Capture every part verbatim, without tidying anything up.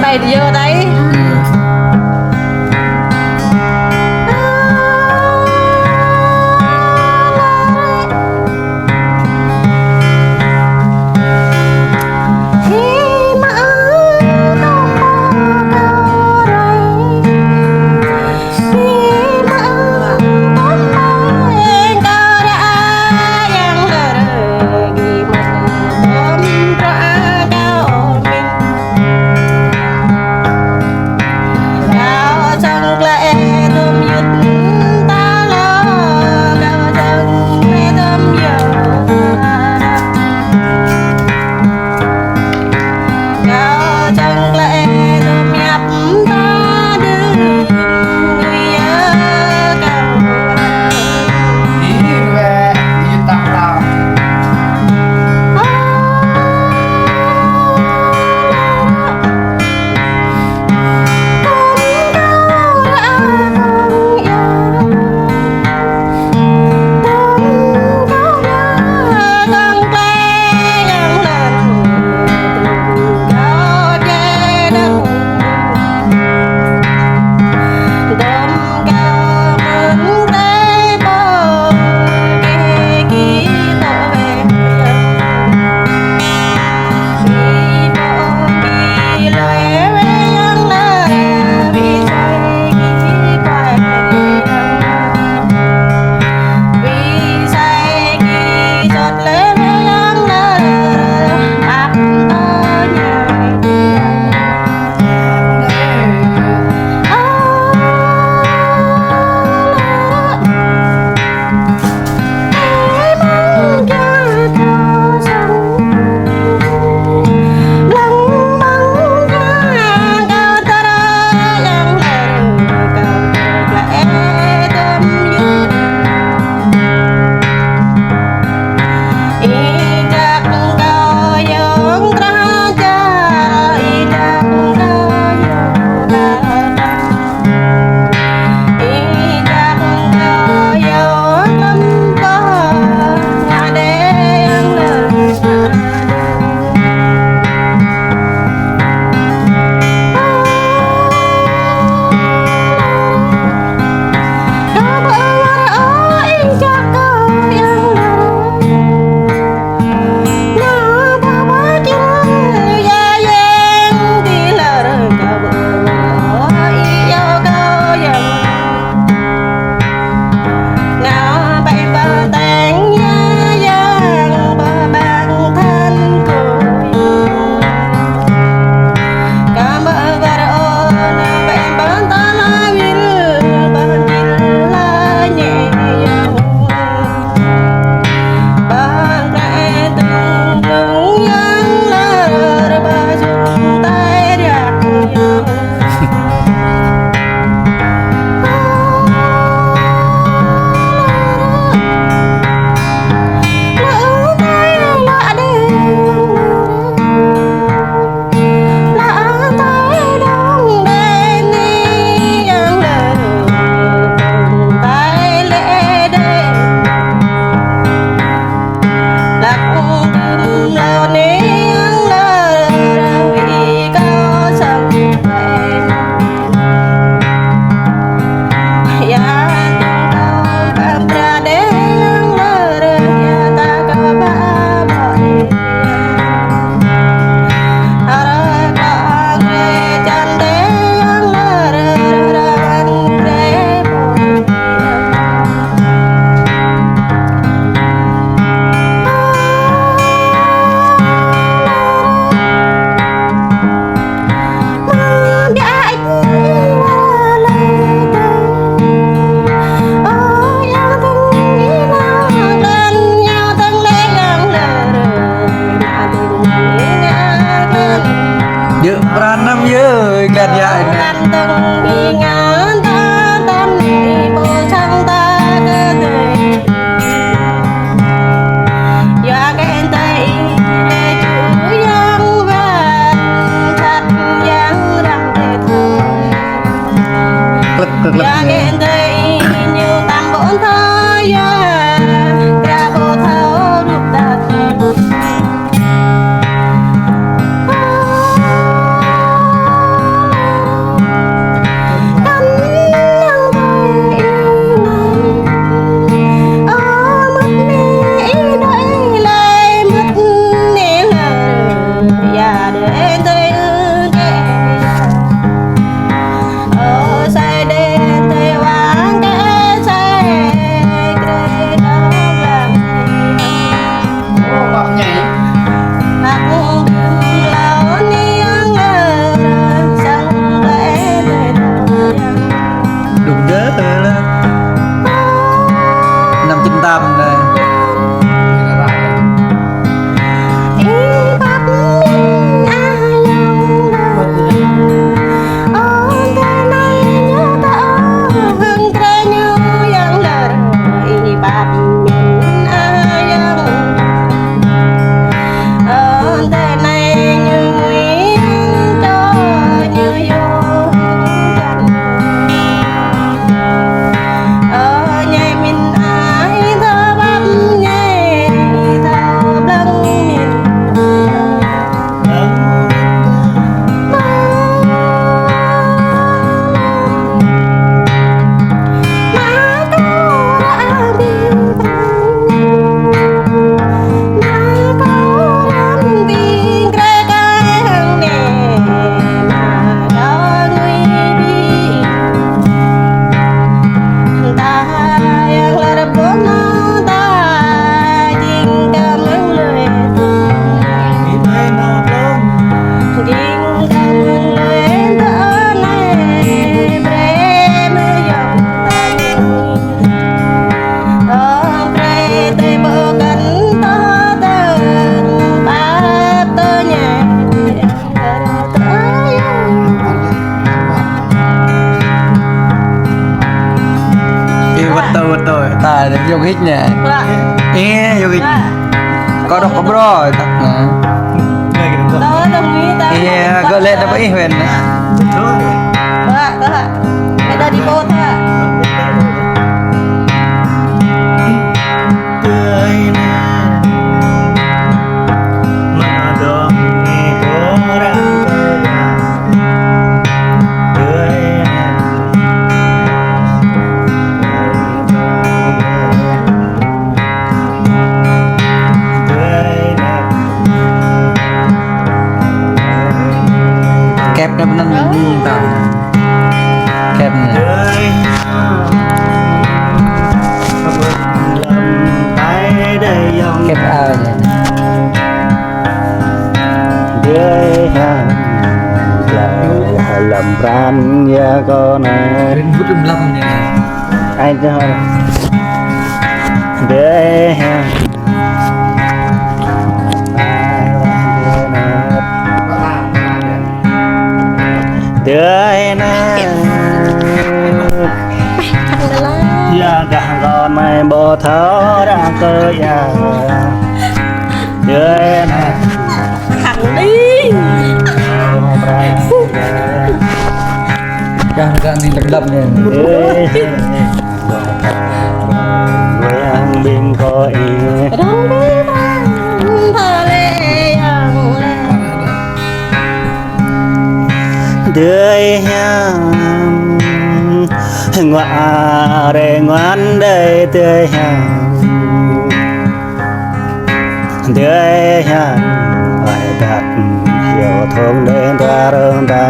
Bài video đấy. Djơ̆ pran năm yơh, glăt yă. Klăk, klăk, klăk. Yua hĭ anai. Ih, yua hĭ. Kâo dŏ kơ brơi tăk anai. Ih, gơ̆ lĕ tơpă ih wĕn anai. Kep nă pơnăn ni ta. Kep nă. Kep ao anai. Dơi hăng glai hlăm pran ia kâo anai. Rin bŭt lăm lăm anai. Ai tơ hơ. Dơi hăng. Dơi anai. Ia gah kâo anai ƀu thâo ră kơ ia. Dơi anai. Thẳng đi. Gah gah anai lăp lăp anai. Dơi. Wang ƀing kâo ih. Rong bê bang thâo lĕ yang lĕ. Dơi hiam. Ngua are nguan dơi dơi hiam. Dơi hiam. Ai dak hiu thong dơi dua rơng ta.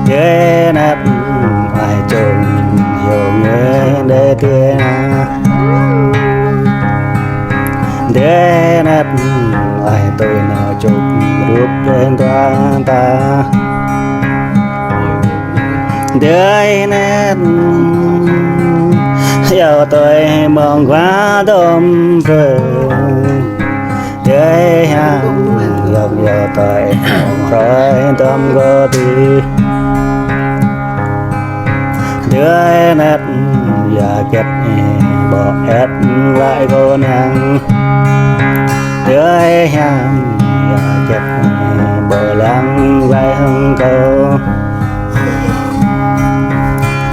Dơi năp ai čong hiu ngơi dơi dơi na. Dơi năp ai tui nao čuk rup dơi dua ta. Dơi năp hiu tui mong gua dom prơ. Dơi hăng yŏk yŏk tơi hăng rơi tơm gơ̆ tih. Dơi năp ia kĕt ƀu ĕt glai kơ năng. Dơi hăng ia kĕt ƀu lăng glai hăng kâo.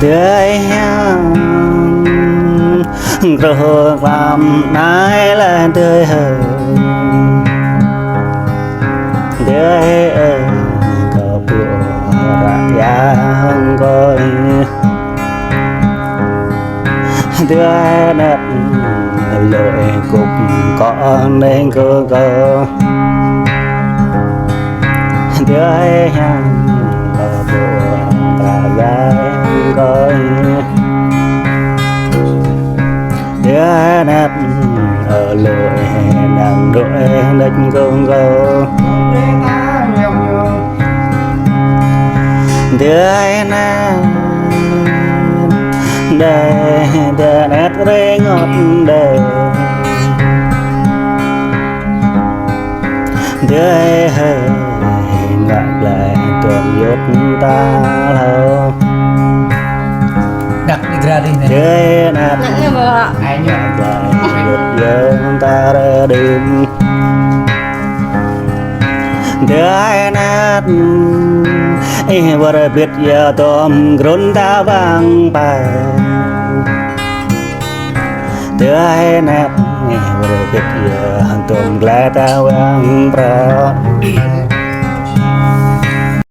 Dơi hăng Krô klam nai lĕ dơi hơi. Dơi ơi, kâo pơră ia hăng kâo ih. Dơi năp lơi kŭp kâo anai kơ kâo. Dơi hăng kâo pơră ia hăng kâo ih. Dơi năp ơ lơ ê năng dŏ ê năp kông kâo. Dơi năp dơi, dơi năp rê ngọt dơi. Dơi hơi ngă glai tuôm yŭt ta hlâo. Đăk đi gra đi anai. Dơi năp. Năk anai ƀă. Ai ñu. Yŭt yơng ta rơđim. Dơi năp. Ih wơr bĭt ia tuôm grŭn ta wang pai. Dơi năp ih wơr bĭt ia tuôm glai ta wang pră.